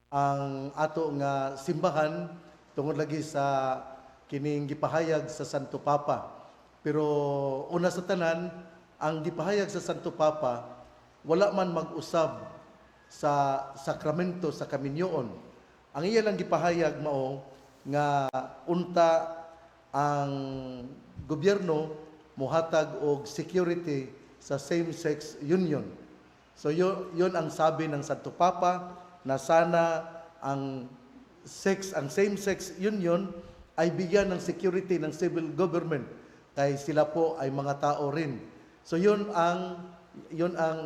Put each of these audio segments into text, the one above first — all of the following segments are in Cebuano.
Ang ato nga simbahan tungod lagi sa kining gipahayag sa Santo Papa. Pero una sa tanan, ang gipahayag sa Santo Papa wala man mag-usab sa sakramento sa kaminyoon. Ang iya lang gipahayag mao nga unta ang gobyerno mohatag og security sa same-sex union. So yun ang sabi ng Santo Papa na sana ang same-sex union ay bigyan ng security ng civil government kay sila po ay mga tao rin. So yun ang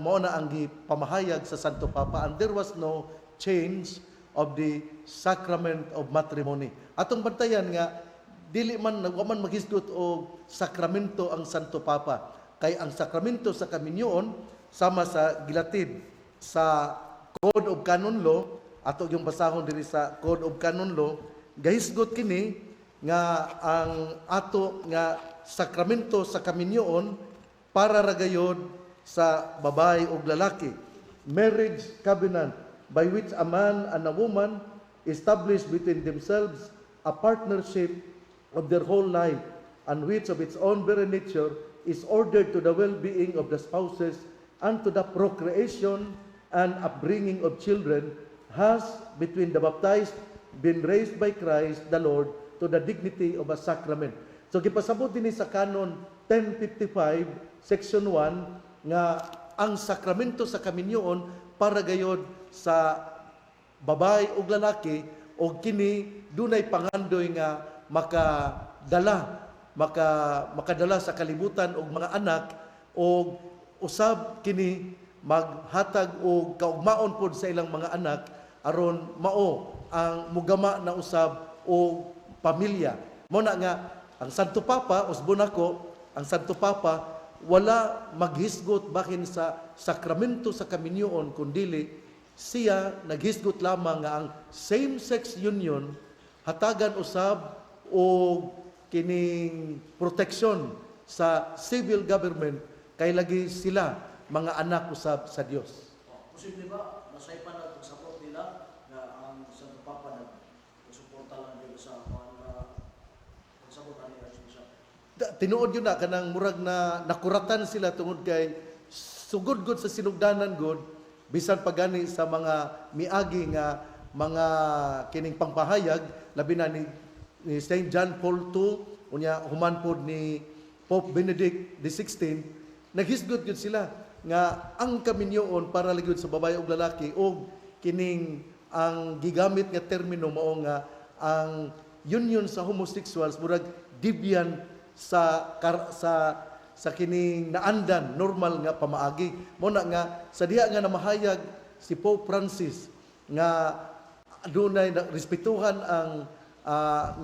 mao na ang gipamahayag sa Santo Papa, and there was no change of the sacrament of matrimony. Atong bantayan nga dili man wa man maghisgot og sakramento ang Santo Papa kay ang sakramento sa kaminyoon, sama sa gilatid sa Code of Canon Law, ato yung basahon diri sa Code of Canon Law, gahisgot kini nga ang ato nga sakramento sa kaminyoon para ra gayod sa babae ug lalaki, marriage covenant by which a man and a woman establish between themselves a partnership of their whole life and which of its own very nature is ordered to the well-being of the spouses and to the procreation and upbringing of children, has between the baptized been raised by Christ the Lord to the dignity of a sacrament. So gipasabot dinhi sa Canon 1055 section 1 nga ang sakramento sa kaminyoon para gayod sa babae ug lalaki og kini dunay pangandoy nga makadala sa kalibutan og mga anak og usab kini maghatag og kaugmaon pod sa ilang mga anak aron mao ang mugama na usab og pamilya. Mao na nga ang Santo Papa, usbon ako, ang Santo Papa wala maghisgot bahin sa sakramento sa kaminyoon, kundili siya naghisgot lamang nga ang same-sex union hatagan usab og kining proteksyon sa civil government kay lagi sila mga anak usab sa Dios. Oh, posible ba nasaypan na pagsabot nila nga ang Santo Papa nag suporta lang dito sa kuan nga pagsabot ani Archbishop? Tinuod yun na kanang murag na nakuratan sila tungod kay sugod gud sa sinugdanan gud, bisan pagani sa mga miagi nga mga kining pangpahayag, labi na ni Saint John Paul II, unya human pod ni Pope Benedict XVI, naghisgot gyud sila nga ang kaminyoon para gyud sa babae ug lalaki og kining ang gigamit nga termino mao nga ang union sa homosexuals murag deviant sa kining naandan normal nga pamaagi. Mo na nga sa diha nga namahayag si Pope Francis nga adunay na respetuhan ang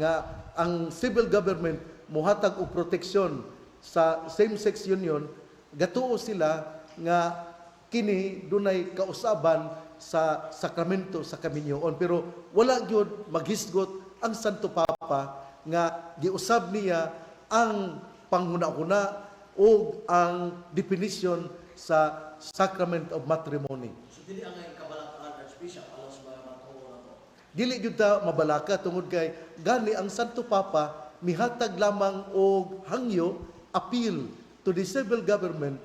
nga ang civil government mohatag og proteksyon sa same-sex union, gatuo sila nga kini dunay kausaban sa sakramento sa kaminyoon, pero wala gyud maghisgot ang Santo Papa nga giusab niya ang panghuna-huna o ang definition sa sacrament of matrimony. So dili ang kabalakaan, Archbishop, alang sa mga matuo na to. Dili gyud ta mabalaka tungod kay gani ang Santo Papa mihatag lamang og hangyo, appeal to the civil government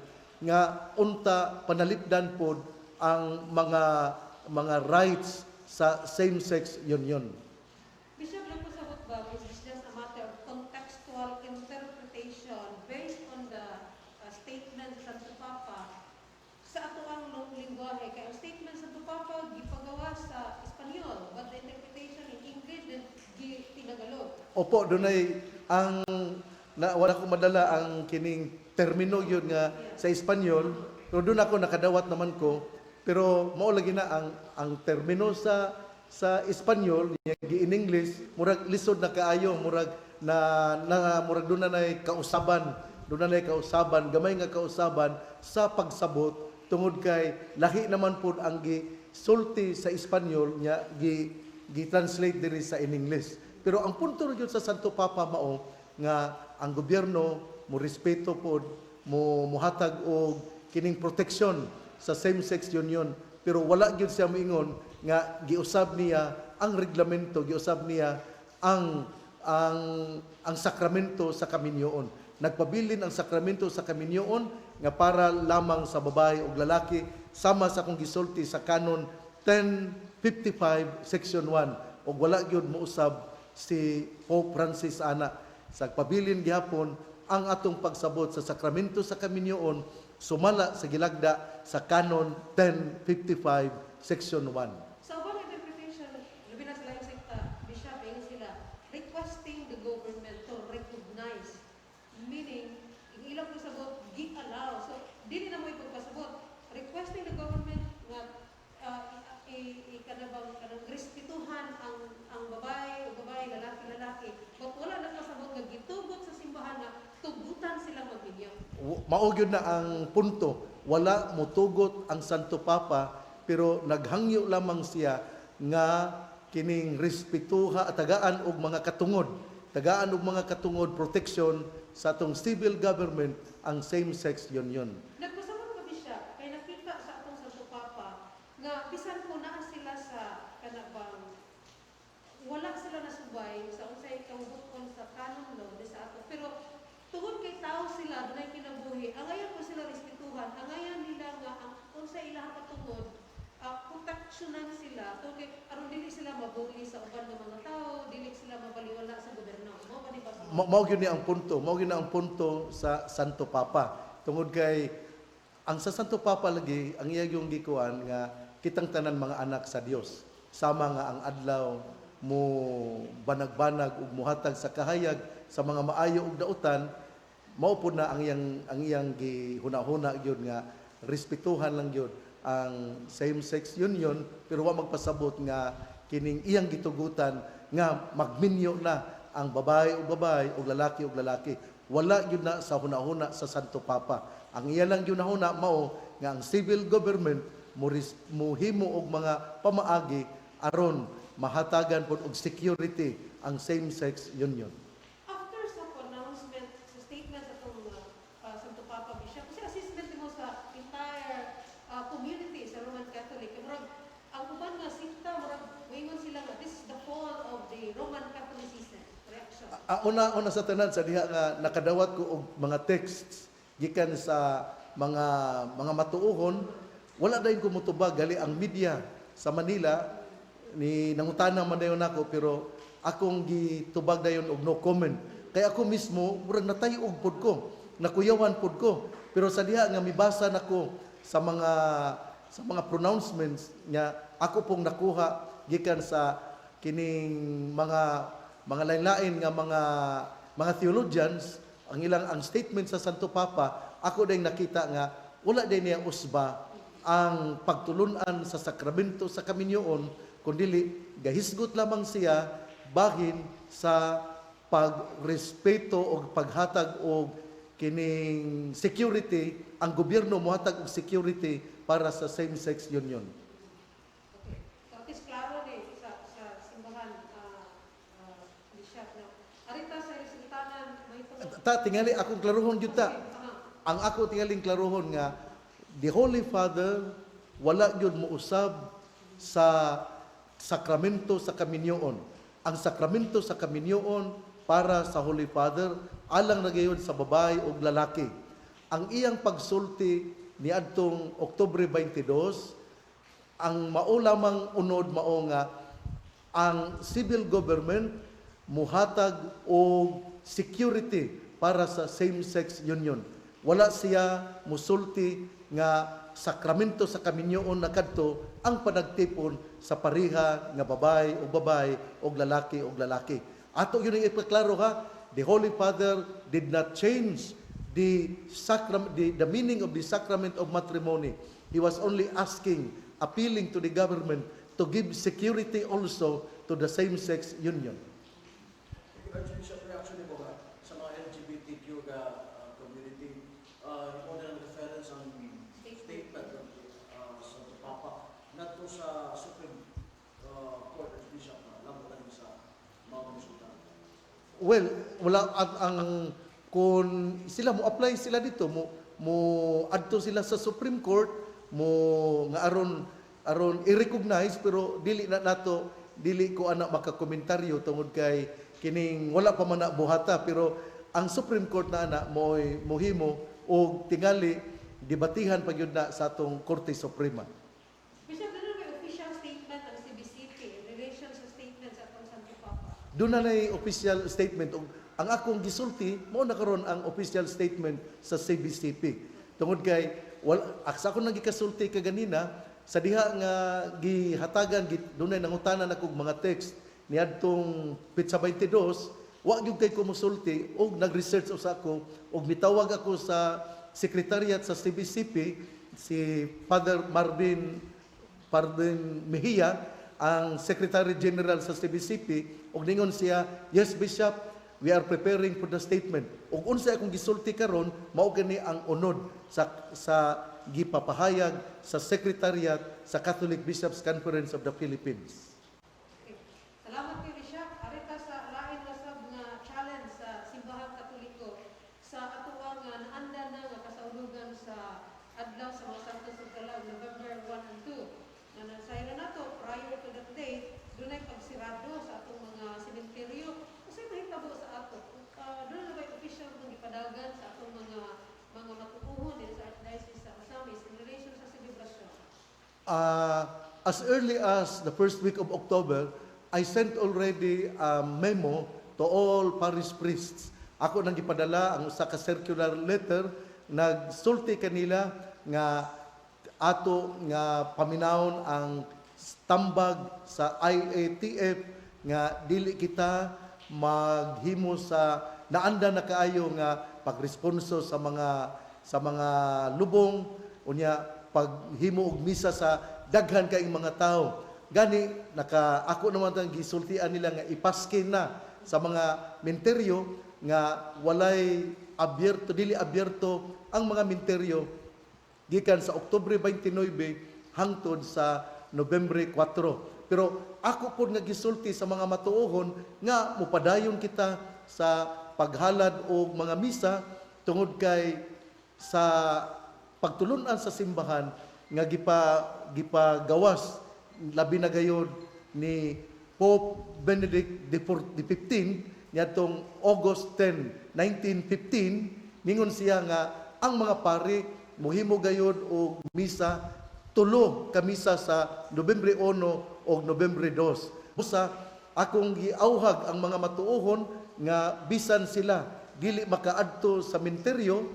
nga unta panalipdan pod ang mga rights sa same-sex union. Bishop, lang pasabot ba, is this just a matter of contextual interpretation based on the statement sa Santo Papa sa ato ang lingwahe? Kay ang statement sa Santo Papa gipagawa sa Espanyol, but the interpretation in English then gi tinagalog. Opo, dunay ang na wala ko madala ang kining termino yun nga sa Espanyol, pero doon ako nakadawat naman ko, pero mao lagi na ang termino sa Espanyol gi in English murag lisod na kaayo, murag na, na murag doon na nay kausaban, doon na nay kausaban, gamay nga kausaban sa pagsabot tungod kay lahi naman pud ang gi sulti sa Espanyol nya gi gi-translate diri sa in English. Pero ang punto ra gyud sa Santo Papa mao nga ang gobyerno mo respeto pod, mo muhatag og kining proteksyon sa same-sex union, pero wala gyud siya moingon nga giusab niya ang reglamento, giusab niya ang sakramento sa kaminyoon. Nagpabilin ang sakramento sa kaminyoon nga para lamang sa babae ug lalaki, sama sa akong gisulti sa Canon 1055 Section 1, ug wala gyud mousab si Pope Francis ana. Sa pabilin gihapon ang atong pagsabot sa sakramento sa kaminyoon sumala sa gilagda sa Canon 1055 Section 1. Sa ubang interpretation, labi na sila yung sekta, Bishop, ingon sila, requesting the government to recognize. Meaning, ang ilang pasabot, gi-allow. So, dili na mo ipagpasabot. Requesting the government nga kanabang kanang respetuhan ang babae o babae, lalaki, lalaki. But wala na pasabot nga gitugot sa simbahan na tugutan sila magminyo. Mao gyud na ang punto. Wala motugot ang Santo Papa, pero naghangyo lamang siya nga kining respetuha at tagaan og mga katungod. Tagaan og mga katungod, protection sa atong civil government ang same-sex union. Nagpasabot ka, Bishop, kay nakita sa atong Santo Papa nga bisan po naa sila sa kanabang wala sila nasubay sa unsay kahubuton sa canon law di sa ato, pero tungod kay tao sila, dunay kinabuhi, angayan po sila respetuhan, angayan nila nga ang unsay ilahang katungod, proteksyonan sila tungod kay aron dili sila mabuli sa uban nga mga tao, dili sila mabaliwala sa gobyerno. Mao ba ni ba? Mao gyud ni ang punto, mao gyud na ang punto sa Santo Papa. Tungod kay ang sa Santo Papa lagi ang iya yung gikuan nga kitang tanan mga anak sa Dios. Sama nga ang adlaw mo banag-banag ug muhatag sa kahayag sa mga maayo ug dautan, mao pud na ang iyang gihuna-huna gyud nga respetuhan lang gyud ang same-sex union, pero wa magpasabot nga kining iyang gitugutan nga magminyo na ang babae ug babae ug lalaki ug lalaki. Wala gyud na sa hunahuna sa Santo Papa. Ang iya lang gyud nahuna mao nga ang civil government muhimo og mga pamaagi aron mahatagan pod og security ang same-sex union. After sa pronouncement, sa statement sa itong Santo Papa, Bishop, kasi assessment mo sa entire community sa Roman Catholic, murag ang uban nga sikta, murag moingon sila nga this is the fall of the Roman Catholicism. Reaction. Una una sa tanan, sa diha nga nakadawat ko og mga texts gikan sa mga matuohon, wala dayon ko motubag. Gali ang media sa Manila ni nangutana man dayon nako, pero akong gitubag dayon og no comment kay ako mismo murag natay-og pod ko, nakuyawan pod ko. Pero sa diha nga mibasa nako sa mga pronouncements nga ako pong nakuha gikan sa kining mga lain-lain nga mga theologians, ang ilang ang statement sa Santo Papa, ako din nakita nga wala din niya usba ang pagtulunan sa sakramento sa kaminyoon, kundili gahisgot lamang siya bahin sa pagrespeto o paghatag og kining security, ang gobyerno mohatag og security para sa same-sex union. Okay. So at least klaro ni sa simbahan, Bishop, no. Arita sa resultanan may tungod. Ta tingali akong klaruhon gyud ta. Okay, aha. Ang ako tingaling klaruhon nga the Holy Father wala gyud mousab sa sakramento sa kaminyoon. Ang sakramento sa kaminyoon para sa Holy Father alang na gayon sa babae ug lalaki. Ang iyang pagsulti niadtong Oktubre 22, ang mao lamang unod mao nga ang civil government muhatag og security para sa same-sex union. Wala siya musulti nga sakramento sa kaminyoon na kadto ang panagtipon sa pareha nga babae o babae o lalaki o lalaki. Ato yun ang ipaklaro ha, the Holy Father did not change the meaning of the sacrament of matrimony. He was only asking, appealing to the government to give security also to the same-sex union. Archbishop, reaction nimo ba sa mga LGBTQ ga community, mo na reference ang statement ng Santo Papa ngadto sa Supreme Court, Archbishop, na labo na sa mga resulta? Well, wala ang kung sila mo apply sila dito, mo mo adto sila sa Supreme Court mo nga aron aron i-recognize, pero dili na nato, dili ko ana makakomentaryo tungod kay kining wala pa man na buhata, pero ang Supreme Court na ana mo'y mohimo og tingali debatihan pa gyud na sa atong Korte Suprema. Bishop, doon may official statement ang CBCP in relation sa statement sa atong Santo Papa? Doon na nay official statement ug ang akong gisulti mao na karon ang official statement sa CBCP. Tungod kay wala sa akong nang gikasulti kaganina sa diha nga gihatagan dunay nangutana na kog mga text niadtong petsa 22, wa gyud kay ko mosulti og nag-research usa ako og mitawag ako sa secretariat sa CBCP, si Father Marvin Pardin Mejia, ang Secretary General sa CBCP, ug ningon siya, "Yes, Bishop, we are preparing for the statement." Ug unsa akong gisulti karon, mao gani ang unod sa gipapahayag sa Secretariat sa Catholic Bishops Conference of the Philippines. Okay. Salamat kay Bishop. Ari ta sa lain na sab nga challenge sa Simbahang Katoliko sa atoang nga naanda na nga kasaulugan sa Adlaw sa mga Santos ug Kalag, November 1 and 2. Na nasayran nato, prior to that date, dunay pagsirado sa atong mga sementeryo. Unsay mahitabo sa ato? Doon na ba official nga gipadagan sa atong mga matuohon dinhi sa Archdiocese sa Ozamiz in relation sa selebrasyon? As early as the first week of October, I sent already a memo to all parish priests. Ako nang gipadala ang usa ka circular letter, nagsulti kanila nga ato nga paminawon ang tambag sa IATF nga dili kita maghimo sa naanda na kaayo nga pagresponso sa mga lubong, unya paghimo og misa sa daghan kaayong mga tao. Gani naka ako naman tang gisultian nila nga ipaskin na sa mga minteryo nga walay abyerto, dili abyerto ang mga minteryo gikan sa Oktubre 29 hangtod sa Nobyembre 4. Pero ako pod nga gisulti sa mga matuohon nga mupadayon kita sa paghalad og mga misa tungod kay sa pagtulunan sa simbahan nga gipagawas labi na gayod ni Pope Benedict the 15 niadtong August 10, 1915. Ningon siya nga ang mga pari mohimo gayod og misa, tulo ka misa sa Nobyembre 1 o Nobyembre 2. Busa akong giauhag ang mga matuohon nga bisan sila dili makaadto sa minteryo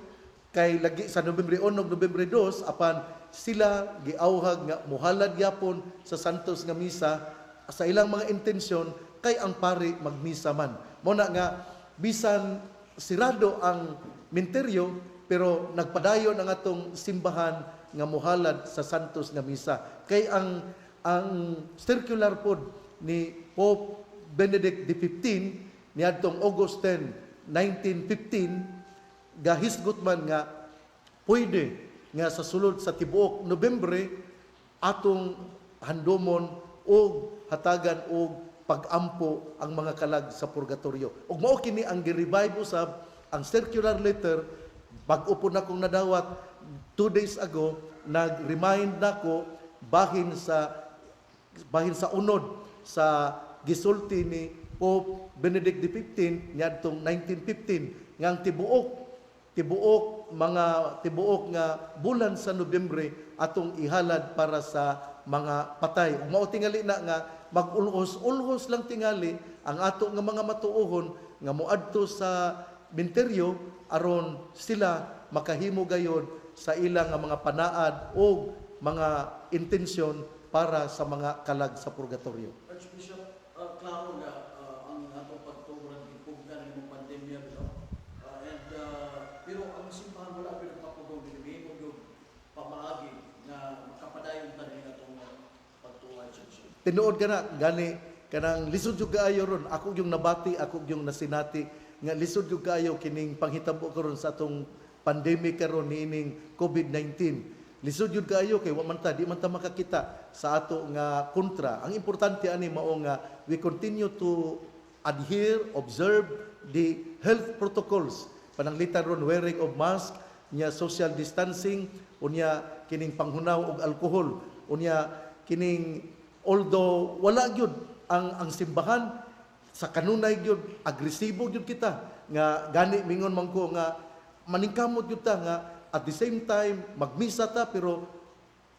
kay lagi sa Nobyembre 1 ug Nobyembre 2, apan sila giauhag nga muhalad gyapon sa Santos nga misa sa ilang mga intensyon kay ang pari magmisa man. Mo na nga bisan sirado ang minteryo, pero nagpadayon ang atong simbahan nga muhalad sa Santos nga misa kay ang circular pod ni Pope Benedict XV niadtong August 10, 1915 gahisgot man nga pwede nga sa sulod sa tibuok Nobyembre atong handomon og hatagan og pagampo ang mga kalag sa purgatorio. Ug mao kini ang gi-revive usab ang circular letter bag-o po nakong nadawat 2 days ago. Nag-remind nako bahin sa unod sa gisulti ni Pope Benedict XV niadtong 1915 nga ang tibuok tibuok mga tibuok nga bulan sa Nobyembre atong ihalad para sa mga patay. Ug mao tingali na nga mag-ulhos-ulhos lang tingali ang ato nga mga matuohon nga moadto sa minteryo aron sila makahimo gayod sa ilang nga mga panaad o mga intensyon para sa mga kalag sa purgatorio. Archbishop, klaro nga ang atong pagtuburan gipugnan ng pandemya, no? And pero ang simbahan wala pero papugong, dinhi mo yung pamaagi nga makapadayon ta ning atong pagtuo, Archbishop. Tinuod ka na, gani kanang lisod jud kaayo ron. Ako yung nabati, ako yung nasinati nga lisod jud kaayo kining panghitabo karon sa atong pandemic karon niining COVID-19. Lisod jud kaayo kay wa man ta di man ta makakita sa ato nga kontra. Ang importante ani mao nga we continue to adhere, observe the health protocols. Pananglitan ron wearing of mask, nya social distancing, unya kining panghunaw og alkohol, unya kining, although wala gyud ang simbahan sa kanunay gyud, agresibo gyud kita nga gani mingon man ko nga maningkamot gyud ta nga at the same time magmisa ta, pero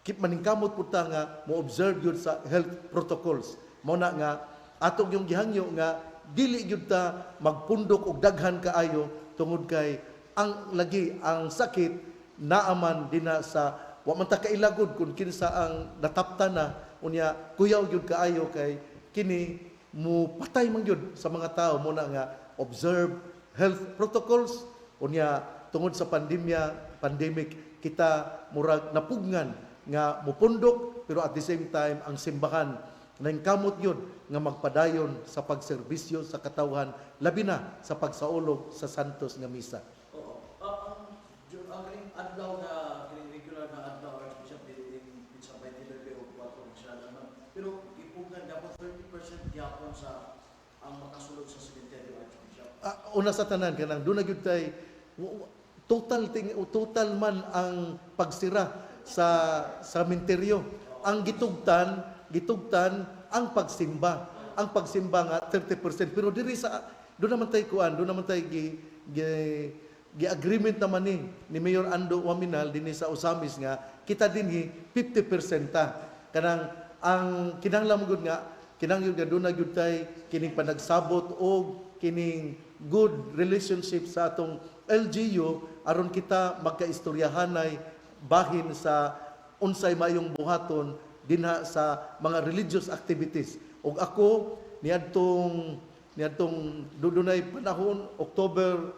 keep maningkamot pud ta nga mo observe gyud sa health protocols. Mao na nga atong yung gihangyo nga dili gyud ta magpundok og daghan kaayo tungod kay ang lagi ang sakit naaman dinha sa wa man ta kailagod kung kinsa ang natapta na. Unya kuyaw gyud kaayo kay kini mo patay man gyud sa mga tao. Mao na nga observe health protocols. Unya tungod sa pandemic, kita murag napugngan nga mupundok, pero at the same time ang simbahan nangkamot gyud nga magpadayon sa pagserbisyo sa katawhan, labi na sa pagsaulog sa Santos nga Misa. Oo. Ang kining adlaw na kining regular na adlaw, Archbishop, in sa 29 o 4 siya naman. Pero gipugngan dapat 30% gyapon sa ang makasulod sa cemetery, Archbishop. Una sa tanan, kanang doon na gyud tay total ting total man ang pagsira sa sementeryo. Ang gitugtan gitugtan ang pagsimba. Ang pagsimba nga 30%, pero diri sa doon naman tay kuan, doon naman tay gi agreement naman ni Mayor Ando Oaminal dinhi sa Ozamiz nga kita dinhi 50% ta. Kanang ang kinahanglan mo gud nga kinahanglan nga doon na gyud tay kining panagsabot og kining good relationship sa atong LGU aron kita magkaistoryahanay bahin sa unsay mayong buhaton dinha sa mga religious activities. Og ako niadtong dudunay panahon October,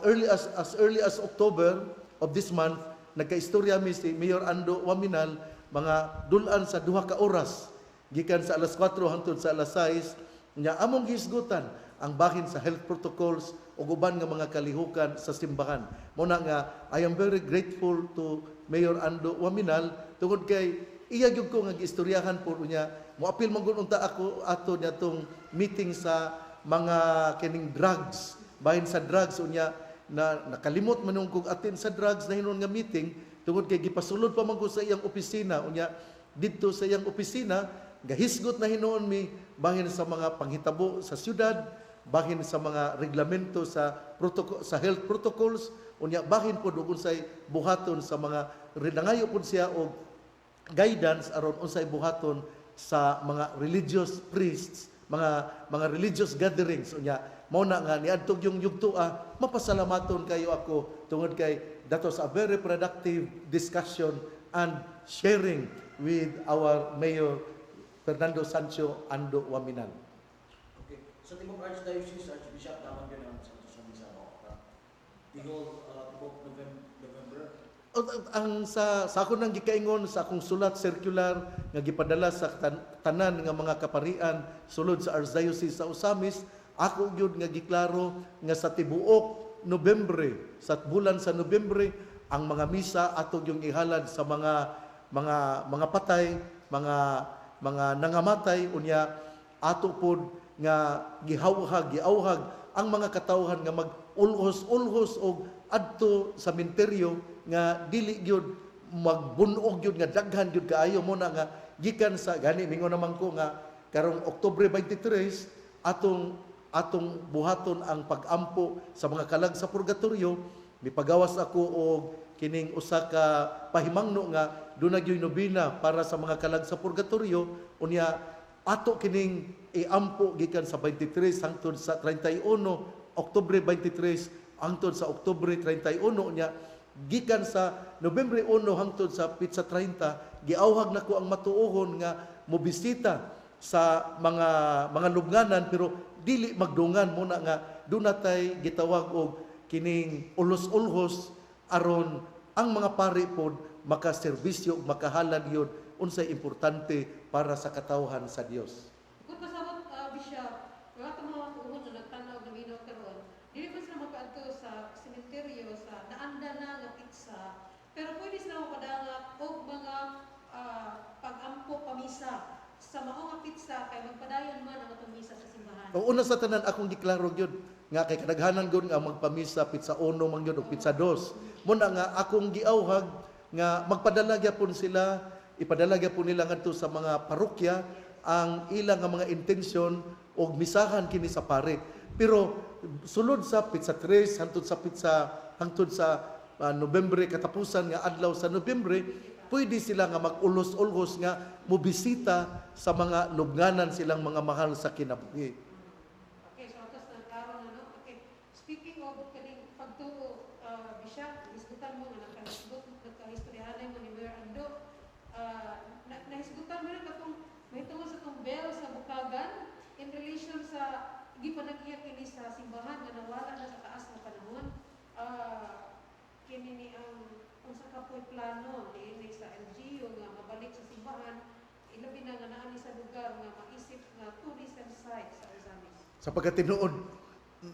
early as early as October of this month, nagkaistorya mi si Mayor Ando Oaminal mga dulan sa 2 ka oras gikan sa alas 4 hangtod sa alas 6 nya among gihisgutan ang bahin sa health protocols ug uban nga mga kalihukan sa simbahan. Mao na nga I am very grateful to Mayor Ando Oaminal tungod kay iya gyud ko nga giistoryahan po niya. Moapil man gud unta ako ato niadtong meeting sa mga kining drugs, bahin sa drugs. Unya na nakalimot man nung kog attend sa drugs na hinon nga meeting tungod kay gipasulod pa man ko sa iyang opisina. Unya didto sa iyang opisina gahisgot na hinuon mi bahin sa mga panghitabo sa syudad, bahin sa mga reglamento sa protocol, sa health protocols, unya bahin pod og unsay buhaton sa mga nangayo pod siya og guidance aron unsay buhaton sa mga religious priests, mga religious gatherings. Unya mao na nga niadto yung yugtoa, mapasalamaton kayo ako tungod kay that was a very productive discussion and sharing with our Mayor Fernando Sancho Ando Oaminal. Okay. Sa tibok Archdiocese, Archbishop, daman yun ang Santo sa Misa, no? The whole tibok November. Ang sa ako nang gikaingon sa akong sulat circular nga gipadala sa tanan nga mga kaparian sulod sa Archdiocese sa Ozamiz, ako gyud nga giklaro nga sa tibuok Nobyembre, sa bulan sa Nobyembre, ang mga misa ato yung ihalad sa mga patay, mga nangamatay. Unya ato pod nga gihawhag giawhag ang mga katawhan nga mag ulhos-ulhos og adto sa menteryo nga dili gyud magbunog gyud nga daghan gyud kaayo. Mo na nga gikan sa gani mingon naman ko nga karong Oktubre 23 atong buhaton ang pag-ampo sa mga kalag sa purgatorio. Mipagawas ako og kining usa ka pahimangno nga duna gyud nobena para sa mga kalag sa purgatorio. Unya ato kining iampo gikan sa 23 hangtod sa 31, Oktubre 23 hangtod sa Oktubre 31. Unya gikan sa Nobyembre 1 hangtod sa petsa 30, giawhag nako ang matuohon nga mobisita sa mga lubnganan pero dili magdungan. Muna nga duna tay gitawag og kining ulos-ulhos aron ang mga pari pod makaserbisyo, makahalad yun unsay importante para sa katawhan sa Dios. Kung pasabot, Bishop, wala itong mga matuohon na nagtanaw na minaw karon, dili man sila makaadto sa sementeryo sa naanda na nga petsa, pero pwede sila mapadangat og mga pag-ampo pamisa sa mao nga petsa kay magpadayon man ang atong misa sa simbahan. Ang una sa tanan, akong giklaro gyud nga kay kadaghanan gyud nga magpamisa petsa 1 man gyud o petsa 2. Muna nga akong giawhag nga magpadala gyapon sila. Ipadala gyapon nila ngadto sa mga parokya ang ilang nga mga intensyon og misahan kini sa pare. Pero sulod sa petsa 3 hangtod sa Nobyembre, katapusan nga adlaw sa Nobyembre, pwede sila nga mag-ulos-ulos nga mobisita sa mga lubnganan silang mga mahal sa kinabuhi. Okay, so atos na klaro na, no? Okay. Speaking of kaning pagtuo, Bishop, hisgutan mo nga nakahisgot, nakahistoryahanay mo ni Mayor Ando. Na, nahisgutan mo na katong mahitungod sa tong bell sa Bukagan in relation sa gipanag-iya kini sa simbahan nga nawala na sa taas nga panahon. Kini ni ang unsa ka po'y plano niini sa LGU nga mabalik sa simbahan, ilabi na nga naa ni sa lugar nga maisip nga tourism site sa Ozamiz? Sa pagkatinuod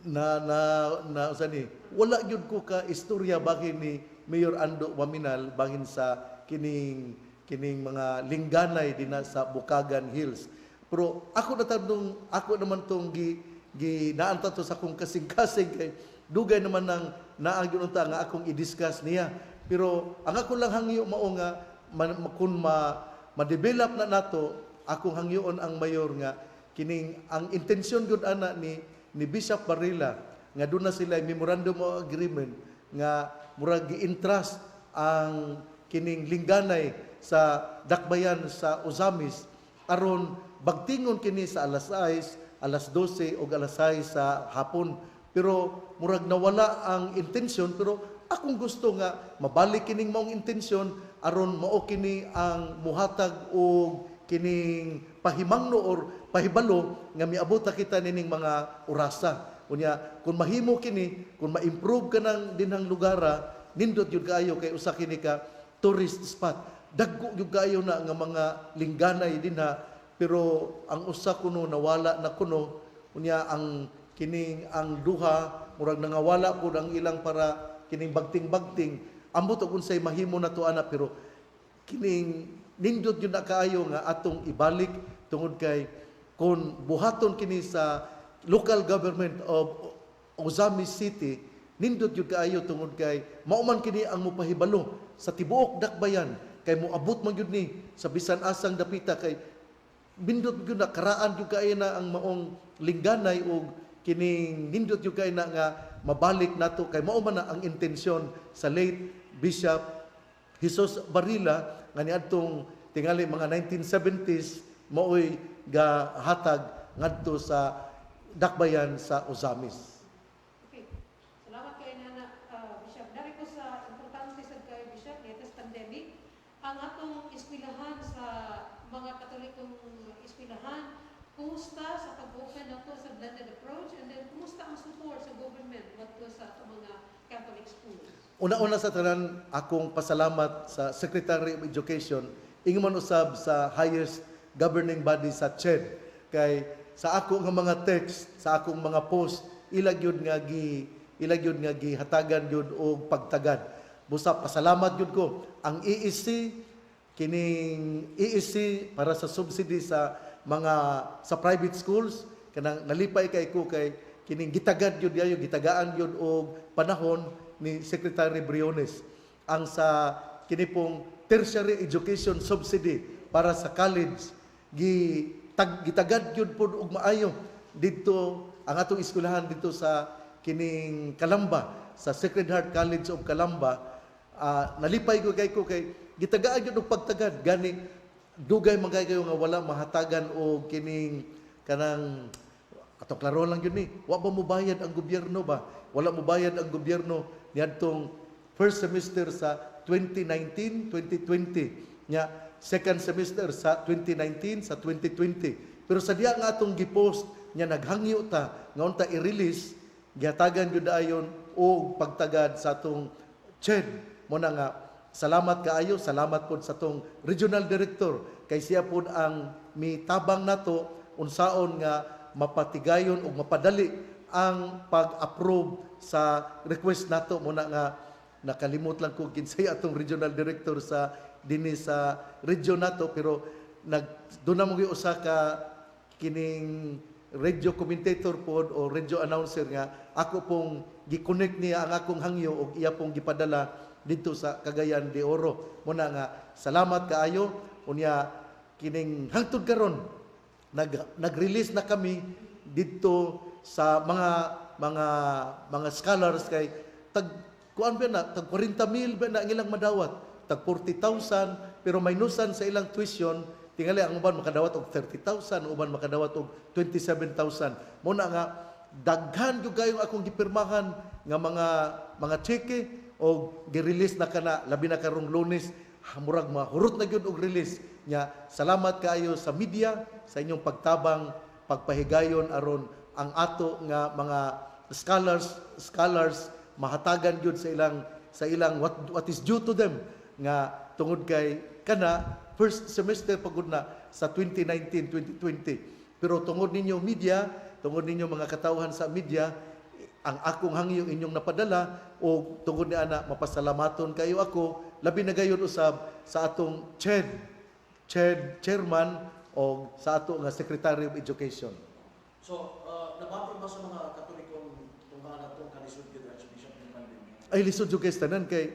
na na na usa ni, wala gyud ko ka istorya bahin ni Mayor Ando Oaminal bahin sa kining kining mga lingganay dinha sa Bukagan Hills. Pero ako na tanong, ako naman tong gi gi naanta to sa akong kasing-kasing kay dugay naman nang naa gyud unta nga akong i-discuss niya. Pero ang ako lang hangyo mao nga man, kung ma-develop na nato, akong hangyoon ang mayor nga kining ang intensyon gyud ana ni ni Bishop Barilla nga doon na sila memorandum of agreement nga murag gi-entrust ang kining lingganay sa dakbayan sa Ozamiz aron bagtingon kini sa alas 6, alas 12 o alas 6 sa hapon. Pero murag nawala ang intensyon, pero akong gusto nga mabalik kining maong intensyon aron mao kini ang muhatag og kining pahimangno or pahibalo nga miabot ta kita nining mga orasa. Unya kung mahimo kini, kung ma-improve kanang dinhang lugara, nindot gyud kaayo kay usa kini ka tourist spot. Dagko gyud kaayo na nga mga lingganay dinha, pero ang usa kuno nawala na kuno. Unya ang kining ang duha murag nangawala pud ang ilang para kining bagting-bagting. Ambot og unsay mahimo nato ana, pero kining nindot gyud na kaayo nga atong ibalik tungod kay kung buhaton kini sa local government of Ozamiz City, nindot gyud kaayo tungod kay mao man kini ang mopahibalo sa tibuok dakbayan kay moabot man gyud ni sa bisan asang dapita kay nindot gyud na, karaan gyud kaayo na ang maong lingganay og kining nindot gyud kaayo na nga mabalik nato kay mao man na ang intensyon sa late Bishop Jesus Barilla nga niadtong tingali mga 1970s maoy gahatag ngadto sa dakbayan sa Ozamiz. Okay. Salamat kay nana, Bishop. Dari ko sa importante sad kay Bishop latest pandemic, ang atong eskwelahan sa mga Katolikong eskwelahan, kumusta sa pag-open nato sa blended approach, and then kumusta ang support sa government ngadto sa atong mga Catholic schools? Una-una sa tanan, akong pasalamat sa Secretary of Education, ingon man usab sa highest governing body sa CHED, kay sa ako nga mga text, sa akong mga post, ila gyud nga gihatagan gyud og pagtagad. Busa pasalamat gyud ko ang ESC, kining ESC para sa subsidy sa mga sa private schools. Kanang nalipay kay ko kay kining gitagad gyud ayo, gitagaan gyud og panahon ni Secretary Briones. Ang sa kini pong tertiary education subsidy para sa college, gitagad gyud pod og maayo didto ang atong eskwelahan dito sa kining Calamba, sa Sacred Heart College of Calamba. Nalipay ko kay ko kay gitagaan gyud og pagtagad. Gani dugay man kayo nga wala mahatagan og kining kanang atong klaro lang yun ni, wa ba mobayad ang gobyerno ba, wala mobayad ang gobyerno niadtong first semester sa 2019 2020 nya second semester sa 2019 sa 2020. Pero sa diya nga atong gipost nya naghangyo ta nga unta i-release, gihatagan gyud ayon og pagtagad sa atong CHED. Mo na nga salamat kaayo, salamat pod sa atong regional director kay siya pod ang mitabang nato unsaon nga mapatigayon ug mapadali ang pag-approve sa request nato. Mo na nga nakalimot lang ko kinsay atong regional director sa dinhi sa region nato, pero nag doon na mo usa ka kining radio commentator pod o radio announcer nga ako pong gi-connect niya ang akong hangyo og iya pong gipadala didto sa Cagayan de Oro. Muna nga salamat kaayo. Unya kining hangtod karon nag-release na kami didto sa mga scholars kay tag kuan ba na, tag 40 mil ba na ang ilang madawat, tag 40,000, pero minusan sa ilang tuition. Tingali ang uban makadawat og 30,000, uban makadawat og 27,000. Mo na nga daghan gyud kayong akong gipirmahan nga mga cheque og gi-release na kana, labi na karong Lunes, murag mahurot na gyud og release nya. Salamat kaayo sa media sa inyong pagtabang, pagpahigayon aron ang ato nga mga scholars mahatagan gyud sa ilang what is due to them, nga tungod kay kana first semester pagud na sa 2019-2020. Pero tungod ninyo media, tungod ninyo mga katawhan sa media, ang akong hangyo inyong napadala, o tungod ni ana mapasalamaton kayo ako, labi na gayon usab sa atong CHED chairman o sa ato nga Secretary of Education. So, nabati ba sa mga Katolikong tunghaan atong kalisod gyud, Archbishop, ng pandemya? Ay, lisod jud kay tanan, kay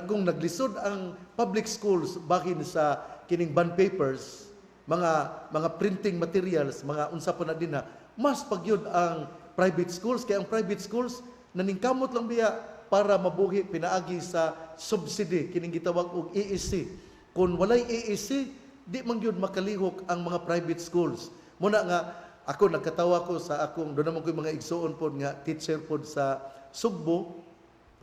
kung naglisod ang public schools bahin sa kining bond papers, mga printing materials, mga unsa pa na dinha, mas pagyud ang private schools, kay ang private schools naningkamot lang biya para mabuhi pinaagi sa subsidy, kining gitawag og EEC. Kung walay EEC, di man gyud makalihok ang mga private schools. Muna nga ako nagkatawa ko sa akong, doon naman ko yung mga igsuon pod nga teacher pod sa Sugbo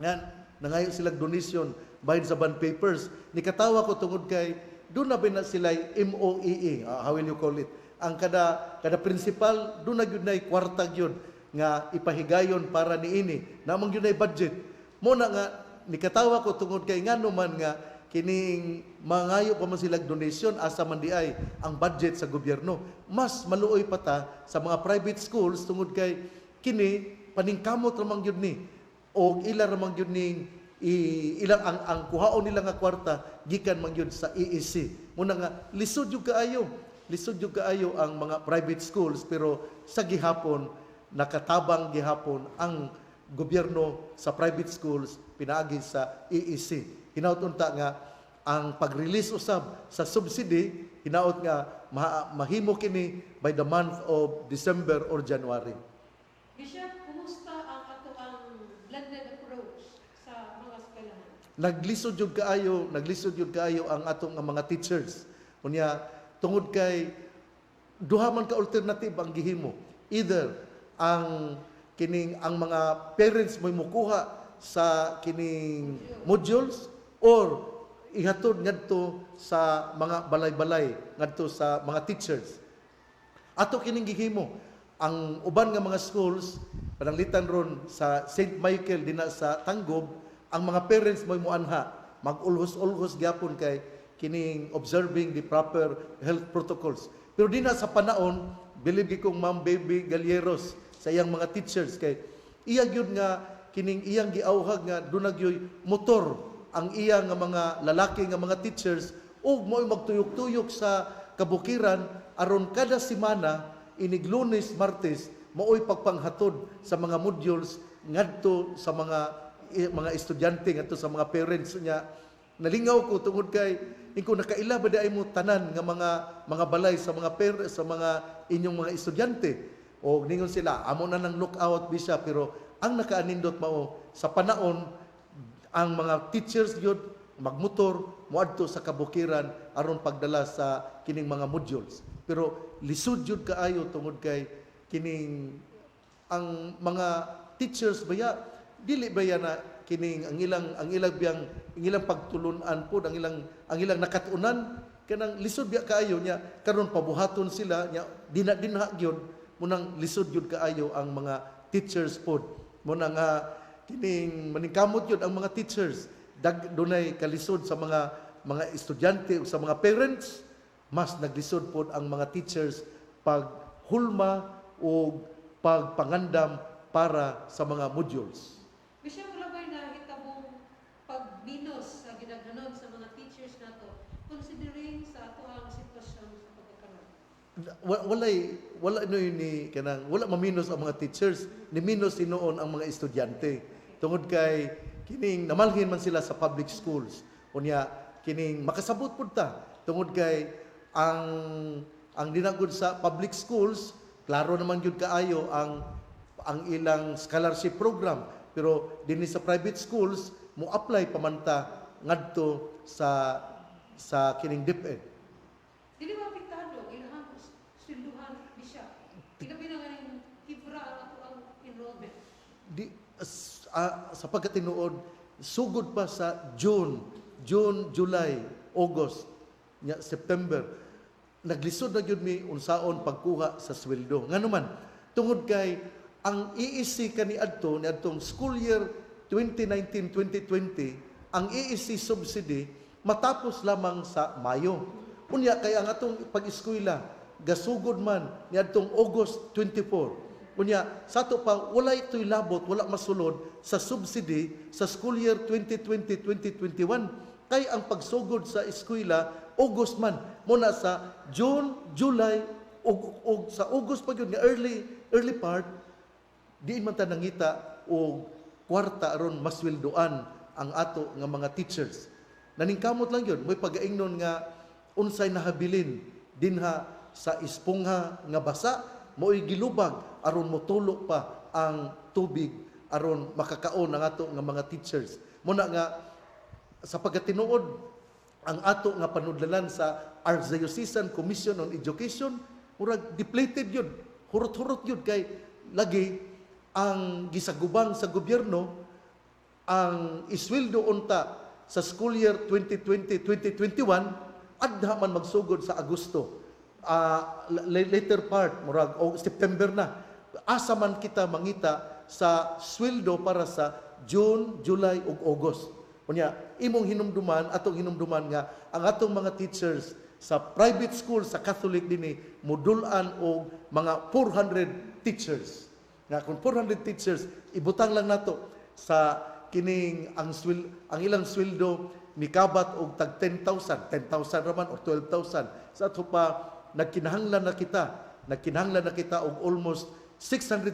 nga nangayo sila donation bahin sa bond papers. Nikatawa ko tungod kay doon na ba na sila MOEE, how will you call it, ang kada kada principal doon na gyud nay kwarta gyud nga ipahigayon para niini namang gyud nay budget. Mo na nga nikatawa ko tungod kay ngano man nga kining mangayo pa man sila donation, asa man di ay ang budget sa gobyerno? Mas maluoy pa ta sa mga private schools tungod kay kini paningkamot ra man gyud ni og ila ra man gyud ning ilang ang kuhaon nila nga kwarta gikan man gyud sa EEC. Muna nga lisod jud kaayo, lisod jud kaayo ang mga private schools, pero sa gihapon nakatabang gihapon ang gobyerno sa private schools pinaagi sa EEC. Hinaut unta nga ang pag-release usab sa subsidy, hinaut nga mahimo kini by the month of December or January. Bishop, kumusta ang ato ang blended approach sa mga eskwelahan? Naglisod jud kaayo, naglisod jud kaayo ang atong nga mga teachers. Unya tungod kay duha man ka alternative ang gihimo: either ang kining ang mga parents mo'y mukuha sa kining modules or ihatod ngadto sa mga balay-balay, ngadto sa mga teachers. Ato kining gihimo. Ang uban nga mga schools, pananglitan ron sa St. Michael dinha sa Tanggob, ang mga parents mo'y muanha, mag-ulhos-ulhos gyapon kay kining observing the proper health protocols. Pero dinha sa Panaon, believe gyud kong Ma'am Baby Galleros sa iyang mga teachers kay iya gyud nga kining iyang giawhag nga duna gyoy motor ang iya nga mga lalaki nga mga teachers ug mo'y magtuyok-tuyok sa kabukiran aron kada semana, inig Lunes, Martes, maoy pagpanghatod sa mga modules ngadto sa mga estudyante, ngadto sa mga parents niya. Nalingaw ko tungod kay ingko, nakaila ba di ay mo tanan nga mga balay sa mga inyong mga estudyante? O ningon sila, amo na nang lookout, Bishop. Pero ang nakaanindot mao sa Panaon, ang mga teachers gyud magmotor moadto sa kabukiran aron pagdala sa kining mga modules. Pero lisod jud kaayo tungod kay kining ang mga teachers baya, dili baya na kining ang ilang biyang ang ilang pagtulun-an pod, ang ilang nakatunan, kanang lisod biya kaayo nya. Karon pabuhaton sila nya dina dinha gyud, munang lisod gyud kaayo ang mga teachers pod. Muna nga kining maningkamot gyud ang mga teachers. Dunay kalisod sa mga estudyante o sa mga parents, mas naglisod pod ang mga teachers pag hulma o pagpangandam para sa mga modules. Bishop, wala ba'y nahitabong pagbinos sa gidaghanon sa mga teachers nato considering sa ato ang sitwasyon sa pagkakaroon? Walay, wala no yun ni kanang wala maminos ang mga teachers, ni minus hinuon ang mga estudyante tungod kay kining namalhin man sila sa public schools. Unya kining makasabot pud ta tungod Tungod kay ang dinagod sa public schools, klaro naman gyud kaayo ang ilang scholarship program, pero dinhi sa private schools, mo apply pa man ta ngadto sa kining DepEd. Dili ba apektado ang ilahang swelduhan, Bishop? Ilabi na nga ning kibra ang ato ang enrollment. Di sa pagkatinuod, sugod pa sa June, July, August, nya September, naglisod na gyud mi unsaon pagkuha sa sweldo. Ngano man, tungod kay ang EEC kani adto niadtong school year 2019-2020, ang EEC subsidy matapos lamang sa Mayo. Unya kay ang atong pag-eskwela gasugod man niadtong August 24. Unya sa ato pa wala ito'y labot, wala masulod sa subsidy sa school year 2020-2021 kay ang pagsugod sa eskwela August man. Muna sa June, July ug sa August pa gyud nga early early part, diin man ta nangita og kwarta aron masweldoan ang ato nga mga teachers. Naningkamot lang yun, may pagaingnon nga unsay nahabilin dinha sa espongha nga basa, mo'y gilubag aron motulo pa ang tubig aron makakaon ang ato nga mga teachers. Muna nga sa pagkatinuod, ang ato nga panudlalan sa Archdiocesan Commission on Education murag depleted yun, hurot-hurot yun, kay lagi ang gisagubang sa gobyerno ang isweldo unta sa school year 2020-2021 adha man magsugod sa Agosto, later part, murag o September na. Asa man kita mangita sa sweldo para sa June, July ug August? Unya imong hinumduman, atong hinumduman nga ang atong mga teachers sa private school sa Catholic dinhi mudul-an og mga 400 teachers. Nga kung 400 teachers ibutang lang nato sa kining ang ilang sweldo nikabat og tag 10,000, 10,000 raman or 12,000, sa ato pa nagkinahanglan na kita og almost 600,000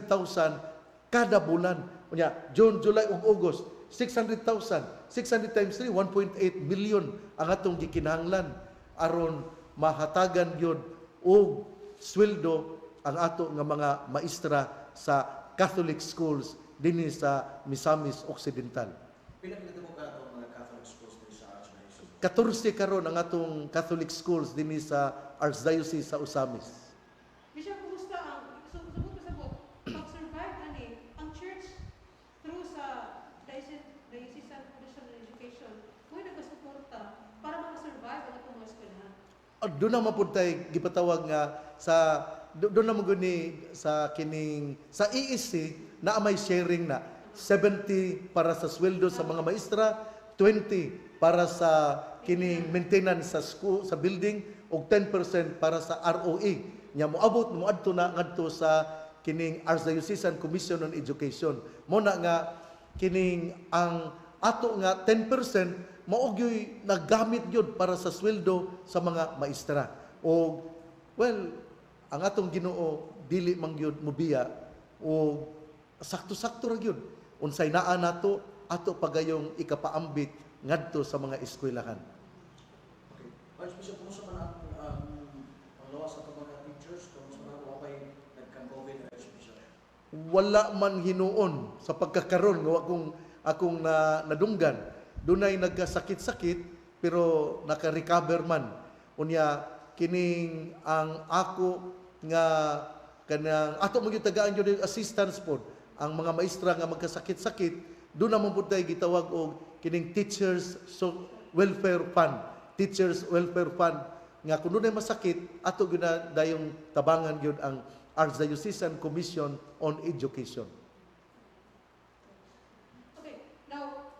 kada bulan. Unya June, July ug August, 600,000. 600 times 3, 1.8 million ang atong gikinahanglan aron mahatagan gyud og sweldo ang ato nga mga maestra sa Catholic schools dinhi sa Misamis Occidental. Pila ka ka atong mga Catholic schools diri sa Archdiocese? 14 karon ang atong Catholic schools dinhi sa Archdiocese sa Ozamiz. Bishop, kumusta ang so sabot pasabot pag-survive ani ang church through sa Diocesan Commission on Education, mo nagasuporta para maka-survive ang atong mga eskwelahan? Doon na mapud tay gipatawag nga sa doon na mo ni sa kining sa EEC na may sharing na 70 para sa sweldo sa mga maestra, 20 para sa kining maintenance sa school, sa building, ug 10% para sa ROE. Nya moabot moadto na ngadto sa kining Archdiocesan Commission on Education. Mo na nga kining ang ato nga 10% mao gyoy nagamit gyud para sa sweldo sa mga maestra. O well, ang atong Ginoo dili man gyud mobiya o sakto-sakto ra gyud. Unsay naa nato, ato pagayong ikapaambit ngadto sa mga eskwelahan. Okay. Archbishop, kumusta man ang lawas sa atong mga teachers? Kumusta man wa pay nagka-COVID, Archbishop? Wala man hinuon sa pagkakaron nga akong akong na, nadunggan. Dunay nagkasakit-sakit pero naka-recover man. Unya kining ang ako nga kanang ato mo gyud tagaan gyud yung assistance pod ang mga maestra nga magkasakit-sakit. Doon naman pud tay gitawag og kining Teachers Welfare Fund, Teachers Welfare Fund, nga kung dunay masakit, ato gyud na dayong tabangan gyud ang Archdiocesan Commission on Education. Okay, now,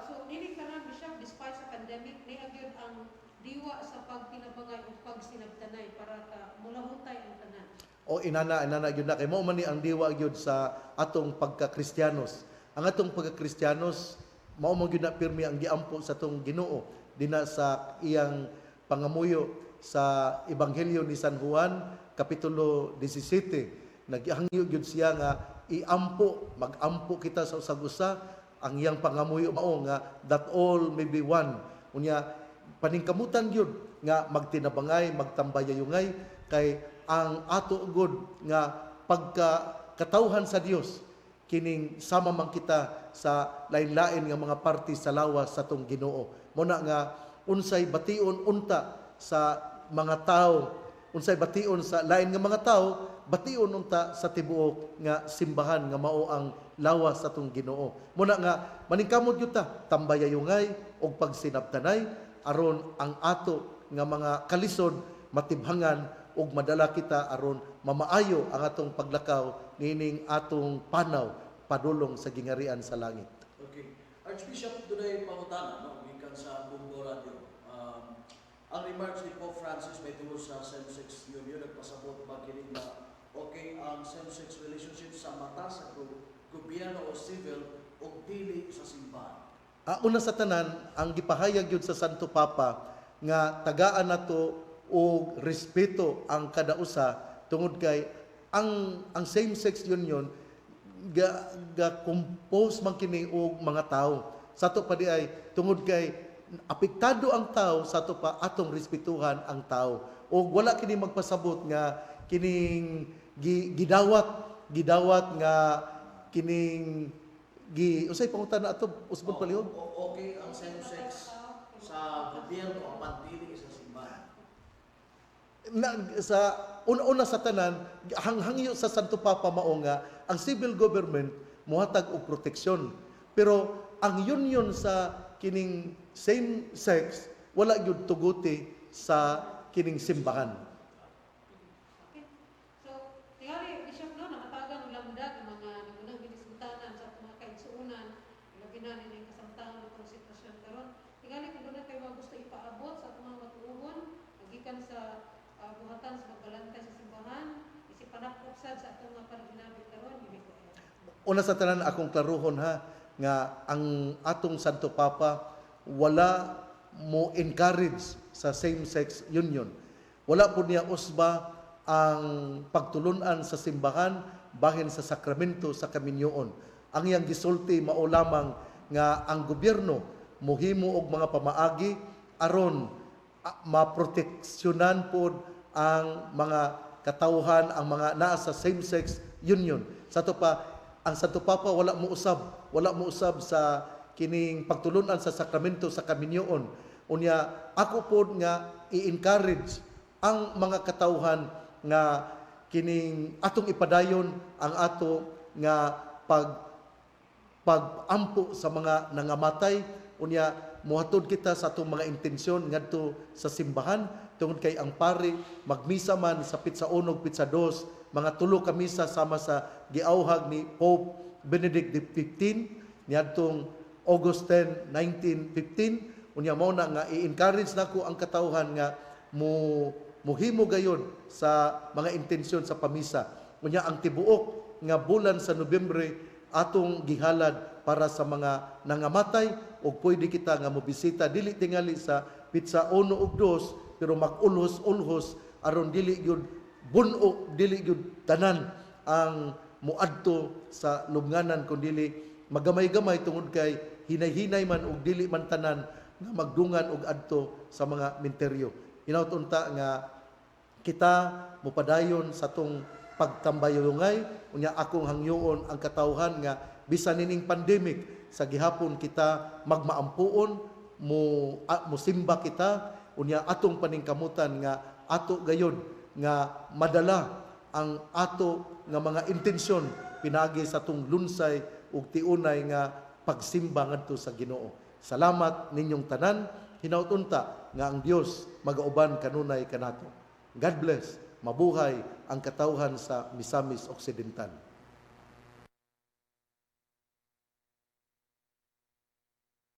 so dili karon, Bishop, despite sa pandemic, niya gyud ang diwa sa pagtinabangay ug pagsinabtanay para ta mulahutay ang tanan. O inana gyud na kay mao man ni ang diwa gyud sa atong pagka-Kristiyanos. Ang atong pagka-Kristiyanos mao man gyud na pirmi ang giampo sa atong Ginoo dinha sa iyang pangamuyo sa Ebanghelyo ni San Juan kapitulo 17. Naghangyo gyud siya nga iampo, magampo kita sa usag usa. Ang iyang pangamuyo mao nga that all may be one. Unya paningkamutan gyud nga magtinabangay, magtambayayungay, kay ang ato gud nga pagka katawhan sa Dios kining sama man kita sa lain-lain nga mga parte sa lawas sa atong Ginoo. Muna nga unsay bation unta sa mga tao, unsay bation sa lain nga mga tao, bation unta sa tibuok nga simbahan nga mao ang lawas sa atong Ginoo. Muna nga maningkamot gyud ta tambayayungay og pagsinabtanay aron ang ato nga mga kalisod matibhangan ug madala kita aron mamaayo ang atong paglakaw niining atong panaw padulong sa gingarian sa langit. Okay. Archbishop, dunay pangutana, no, gikan sa Bombo Radio. Ang remarks ni Pope Francis may tungod sa same-sex union, nagpasabot ba kini nga okay ang same-sex relationship sa mata sa gobyerno o civil o dili sa simbahan? Una sa tanan, ang gipahayag yun sa Santo Papa nga tagaan nato og respeto ang kada usa, tungod kay ang same-sex union ga compose man kini og mga tao. Sa ato pa di ay tungod kay apektado ang tao, sa ato pa atong respetuhan ang tao. Og wala kini magpasabot nga kining gidawat nga kining gi unsay pangutana ato, usbon palihog? Okay ang same-sex sa gobyerno apan dili sa simbahan. Na, sa una-una sa tanan, hanghangyo sa Santo Papa mao nga ang civil government mohatag og proteksyon, pero ang union sa kining same sex wala gyud tuguti sa kining simbahan. Okay. So, tingali, Bishop, no, nakatagan og lamdag ang mga nangunang ginisgutanan sa atong mga kaigsuonan, labi na nining kasamtangan atong sitwasyon karon. Tingali, kung doon kayo mga gusto ipaabot sa atong mga matuohon, gikan sa buhatan sa pagbalantay sa simbahan, isipanakop sad sa atong mga panaginabi karon, you may go ahead. Una sa tanan, akong klaruhon ha, nga ang atong Santo Papa wala mo encourage sa same-sex union. Wala po niya usba ang pagtulunan sa simbahan bahin sa sakramento sa kaminyoon. Ang iyang gisulti mao lamang nga ang gobyerno mohimo og mga pamaagi aron maproteksyonan pod ang mga katawhan, ang mga naa sa same-sex union. Sa ato pa, ang Santo Papa wala mo usab sa kining pagtulunan sa sakramento sa kaminyoon. Unya ako pod nga i-encourage ang mga katawhan nga kining atong ipadayon ang ato nga pagampo sa mga nangamatay. Unya mohatod kita sa atong mga intensyon ngadto sa simbahan, tungod kay ang pari magmisa man sa pitsa 1, pitsa 2, mga 3 ka misa, sama sa giauhag ni Pope Benedict XV niadtong August 10, 1915. Unya mao na nga i-encourage nako ang katawhan nga mo muhimo gayon sa mga intensyon sa pamisa. Unya ang tibuok nga bulan sa Nobyembre atong gihalad para sa mga nangamatay, ug pwede kita nga mobisita dili tingali sa pitsa 1 ug 2, pero mag-ulhos-ulhos aron dili gyud bun-o, dili gyud tanan ang muadto sa lubnganan, kun dili magamay-gamay, tungod kay hinay-hinay man ug dili man tanan nga magdungan og adto sa mga minteryo. Hinaut unta nga kita mopadayon sa tong pagtambayungay. Unya akong hangyoon ang katawhan nga bisan nining pandemic, sa gihapon kita magmaampuon, mo mosimba kita. Unya atong paningkamutan nga ato gayod nga madala ang ato nga mga intensyon pinagi sa atong lunsay ug tiunay nga pagsimba ngadto sa Ginoo. Salamat ninyong tanan. Hinaut unta nga ang Dios magauban kanunay kanato. God bless. Mabuhay ang katawhan sa Misamis Occidental.